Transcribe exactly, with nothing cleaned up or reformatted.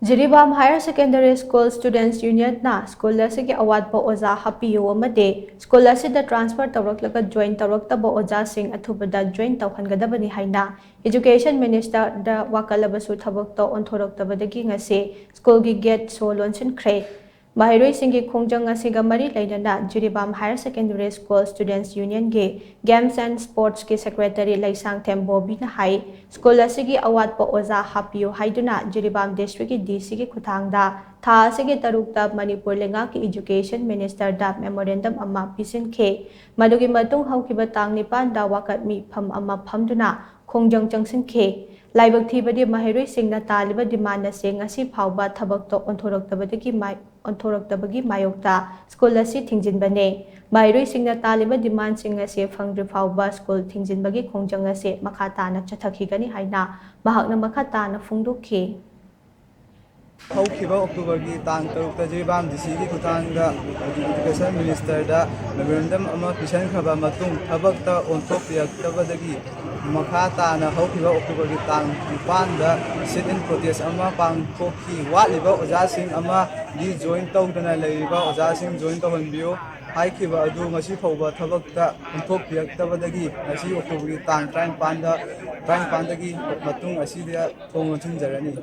Jiribam Higher Secondary School Students Unionꯅ school ꯑꯁꯤꯒꯤ ꯑꯋꯥꯠꯄ ꯑꯣꯖꯥ ꯍꯥꯞꯄꯤꯌꯨ ꯑꯃꯗꯤ ꯁ꯭ꯀꯨꯜ ꯑꯁꯤꯗ transfer ꯇꯧꯔꯛꯂꯒ join ꯇꯧꯔꯛꯇꯕ ꯑꯣꯖꯥꯁꯤꯡ ꯑꯊꯨꯕꯗ join ꯇꯧꯍꯟꯒꯗꯕꯅꯤ ꯍꯥꯏꯅ Education Ministerꯗ ꯋꯥꯀꯠꯂꯕꯁꯨ ꯊꯕꯛꯇ ꯑꯣꯟꯊꯣꯔꯛꯇꯕꯗꯒꯤ ꯉꯁꯤ ꯁ꯭ꯀꯨꯜꯒꯤ gate ꯁꯣ ꯂꯣꯟꯁꯤꯟꯈ꯭ꯔꯦ꯫ ꯃꯍꯩꯔꯣꯏꯁꯤꯡꯒꯤ ꯈꯣꯡꯖꯪ ꯑꯁꯤꯒ ꯃꯔꯤ ꯂꯩꯅꯅ ꯖꯤꯔꯤꯕꯥꯝ Higher Secondary School Students Unionꯒꯤ Games and Sportsꯀꯤ Secretary ꯂꯩꯁꯥꯡꯊꯦꯝ ꯕꯣꯕꯤꯅ ꯍꯥꯏ, ꯁ꯭ꯀꯨꯜ ꯑꯁꯤꯒꯤ ꯑꯋꯥꯠꯄ ꯑꯣꯖꯥ ꯍꯥꯞꯄꯤꯌꯨ ꯍꯥꯏꯗꯨꯅ ꯖꯤꯔꯤꯕꯥꯝ districtꯀꯤ DCꯒꯤ ꯈꯨꯠꯊꯥꯡꯗ ꯊꯥ ꯑꯁꯤꯒꯤ ꯇꯔꯨꯛꯇ ꯃꯅꯤꯄꯨꯔ ꯂꯩꯉꯥꯛꯀꯤ Education Ministerꯗ memorandum ꯑꯃ ꯄꯤꯁꯤꯟꯈꯤ꯫ ꯃꯗꯨꯒꯤ ꯃꯇꯨꯡ ꯍꯧꯈꯤꯕ ꯇꯥꯡ ꯅꯤꯄꯥꯟꯗ ꯋꯥꯀꯠ ꯃꯤꯐꯝ ꯑꯃ ꯐꯝꯗꯨꯅ ꯈꯣꯡꯖꯪ ꯆꯪꯁꯤꯟꯈꯤ꯫ ꯂꯥꯏꯕꯛ ꯊꯤꯕꯗꯤ ꯃꯍꯩꯔꯣꯏꯁꯤꯡꯅ ꯇꯥꯜꯂꯤꯕ demand ꯑꯁꯤ ꯉꯁꯤ ꯐꯥꯎꯕ ꯊꯕꯛꯇ ꯑꯣꯟꯊꯣꯔꯛꯇꯕꯗꯒꯤ ꯃꯥꯏ-, ꯑꯣꯟꯊꯣꯔꯛꯇꯕꯒꯤ ꯃꯥꯌꯣꯛꯇ ꯁ꯭ꯀꯨꯜ ꯑꯁꯤ ꯊꯤꯡꯖꯤꯟꯕꯅꯤ꯫ ꯃꯍꯩꯔꯣꯏꯁꯤꯡꯅ ꯇꯥꯜꯂꯤꯕ demandꯁꯤꯡ ꯑꯁꯤ ꯐꯪꯗ꯭ꯔꯤ ꯐꯥꯎꯕ ꯁ꯭ꯀꯨꯜ ꯊꯤꯡꯖꯤꯟꯕꯒꯤ ꯈꯣꯡꯖꯪ ꯑꯁꯤ ꯃꯈꯥ ꯇꯥꯅ ꯆꯠꯊꯈꯤꯒꯅꯤ ꯍꯥꯏꯅ ꯃꯍꯥꯛꯅ ꯃꯈꯥ ꯇꯥꯅ ꯐꯣꯡꯗꯣꯛꯈꯤ꯫ ꯍꯧꯈꯤꯕ Octoberꯒꯤ ꯇꯥꯡ ꯇꯔꯨꯛꯇ ꯖꯤꯔꯤꯕꯥꯝ DCꯒꯤ ꯈꯨꯠꯊꯥꯡꯗ Education Ministerꯗ memorandum ꯑꯃ ꯄꯤꯁꯤꯟꯈ꯭ꯔꯕ ꯃꯇꯨꯡ ꯊꯕꯛꯇ ꯑꯣꯟꯊꯣꯛꯄꯤꯔꯛꯇꯕꯗꯒꯤ ꯃꯈꯥ ꯇꯥꯅ ꯍꯧꯈꯤꯕ Octoberꯒꯤ ꯇꯥꯡ ꯅꯤꯄꯥꯟꯗ sit-in protest ꯑꯃ ꯄꯥꯡꯊꯣꯛꯈꯤ꯫ ꯋꯥꯠꯂꯤꯕ ꯑꯣꯖꯥꯁꯤꯡ ꯑꯃꯗꯤ join ꯇꯧꯗꯅ ꯂꯩꯔꯤꯕ ꯑꯣꯖꯥꯁꯤꯡ join ꯇꯧꯍꯟꯕꯤꯌꯨ ꯍꯥꯏꯈꯤꯕ ꯑꯗꯨ ꯉꯁꯤ ꯐꯥꯎꯕ ꯊꯕꯛꯇ ꯑꯣꯟꯊꯣꯛꯄꯤꯔꯛꯇꯕꯗꯒꯤ ꯉꯁꯤ Octoberꯒꯤ ꯇꯥꯡ ꯇꯔꯥꯅꯤꯄꯥꯟꯗ, ꯇꯔꯥꯅꯤꯄꯥꯟꯗꯒꯤ ꯃꯇꯨꯡ ꯑꯁꯤꯗ ꯊꯣꯡ ꯂꯣꯟꯁꯤꯟꯖꯔꯅꯤ꯫